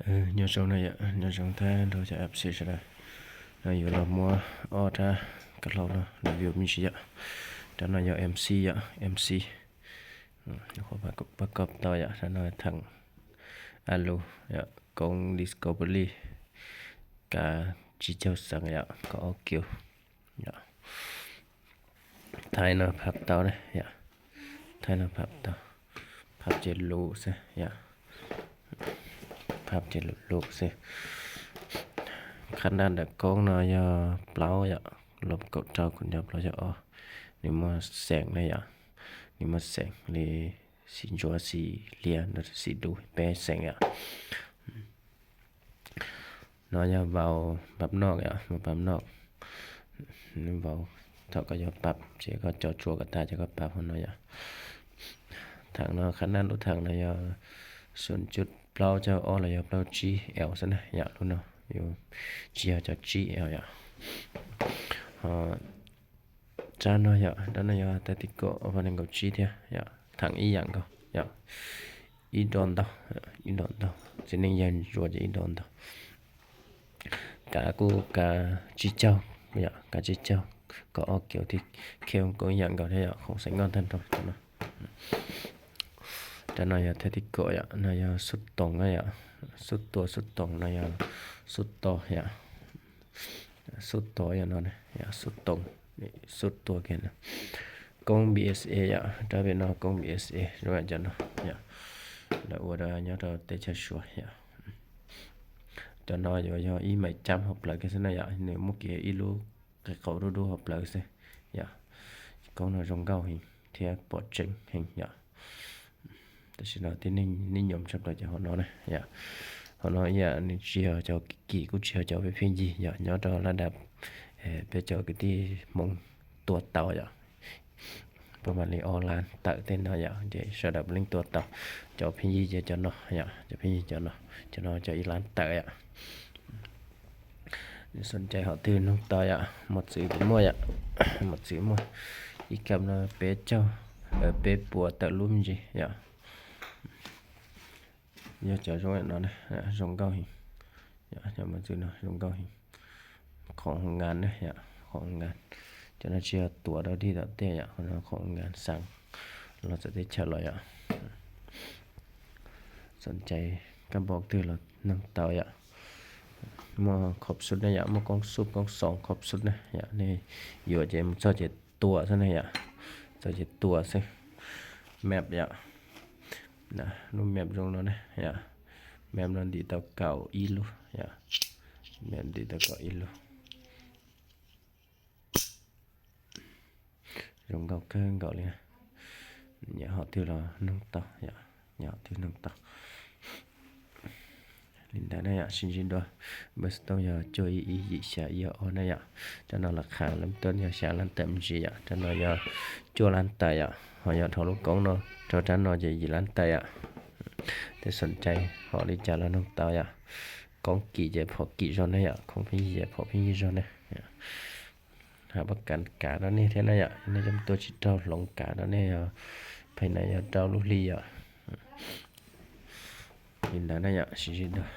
Nyob zoo na yom, nyob zoo thiab nrog cov M C sawv daws. No yuav los muab ob rab kav hlau no los view me ntsis yom. Rab no yog M C yom, M C. Qhov pab koj tau yom, rab no theem a lus yom, koob Discovery, kav tsib caug xees yom, kaum ob kiv. Thaij no phab tau ne yom, thaij no phab tau, phab ces lus xwb yom, phab ces lus lus xwb. Qhab ntaj ntawm koob no yog plaub yom, lom kaum rau, kaum ncauj plaub caug ob. Nws muaj xeem na yom, nws muaj xeem li xim ntsuav, xim lias, xim dub, peb xeem yom. No yog vau npab noj yom, vau npab noj. Vau, thaum koj yuav pab ces koj cov tsuas kom tag ces koj pab hauv no yom. Theem no, qhab ntaj lub theem no yog xum cuj plaub caug ob los yog plaub tsib L xwb na yom, lub no yus tsis yog cov tsib L yom. Ho rab no yom, rab no yog tactical ob phav nees nkaum tsib thiab yom, theem ib yam nkaus yom, ib do ntau, ib do ntau, txiv neej yawg ntsuas ces ib do ntau. Kav kuj kav tsib caug yom, kav tsib caug, kaum ob kiv thiab, khej koob ib yam nkaus thiab yom, khoom xeem nkauj tag nrho no. Rab no yog tactical yom, no yog xub toos na yom, xub tua xub toos no yog xub to yom, xub to yog no, xub toos, xub tua kiag no. Koob B S A yom, rab pem no koob B S A zoo yam cov no yom, lawv ua rau nyob rau teb chaws Suav yom. Cov no yuav yog ib mais cab hauv plawv kiag xwb na yom, nws muaj kiag ib lub qe qaum dub dub hauv plawv xwb yom. Koob no zoo nkauj heev thiab pom tseeb heev yom. Tam sim no tib neeg nyob tshaj plaws cov hauv no na yom. Hauv no ib yam nws tsis yog cov kim, kuj tsis yog cov pheej yig yom, nyob rau lab dab peb cov kwv tij Hmoob tua tau yom. Peb mam li ob lab tawm tej no yom, ces sawv daws puav leej tua tau. Cov pheej yig ces cov no yom, cov pheej yig cov no, cov no cov ib lab tawm yom. Nws xoom cai hom twg noog tau yom, mos txwv kuj muaj yom, mos txwv muaj, ib kam no peb caug, peb puas tawm lub me ntsis yom. Yog cov zoo no, zoo nkauj heev, cov mos txwv no zoo nkauj heev. Khoom ngas ne yom, khoom ngas, cov no tsis yog tuav rau dig tom tej yom, khoom ngas xav los txawv teb chaws los yom. Xoom cai kab npauj twg los noog tau yom. Muaj khov xub ne yom, muaj koob xub koob xoos khov xub ne yom, nej yuav ces mus txog ces tua xwb ne yom, txog ces tua xwb. Map yom, lub map zoo no ne yom, map no ntim tau kaum ib lub yom, map ntim tau kaum ib lub. Zoo nkauj kawg nkaus li. Nyiam hom twg los noog tau yom, nyiam hom twg noog tau. Li ntawd na yom, sib ntsib dua. Npawb xov tooj yog cuaj ib ib yim xya ib ob na yom. Rab no lawv qha lab tuab yog xya lab tawm me ntsis yom, rab no yog cuaj lab tawm yom, ho yog dhau lub koob no, rau rab no ces yim lab tawm yom. Tej xoom cai hom li cas los noog tau yom. Koob kim ces phom kim zog ne yom, koob pheej yig ces phom pheej yig zog ne. Hab pab kav kav rau nej thiab na yom, nej coj tuaj tsis raug hloov kav rau nej yog pheej na yog rau lub hli yom. Li ntawd na yom, sib ntsib dua.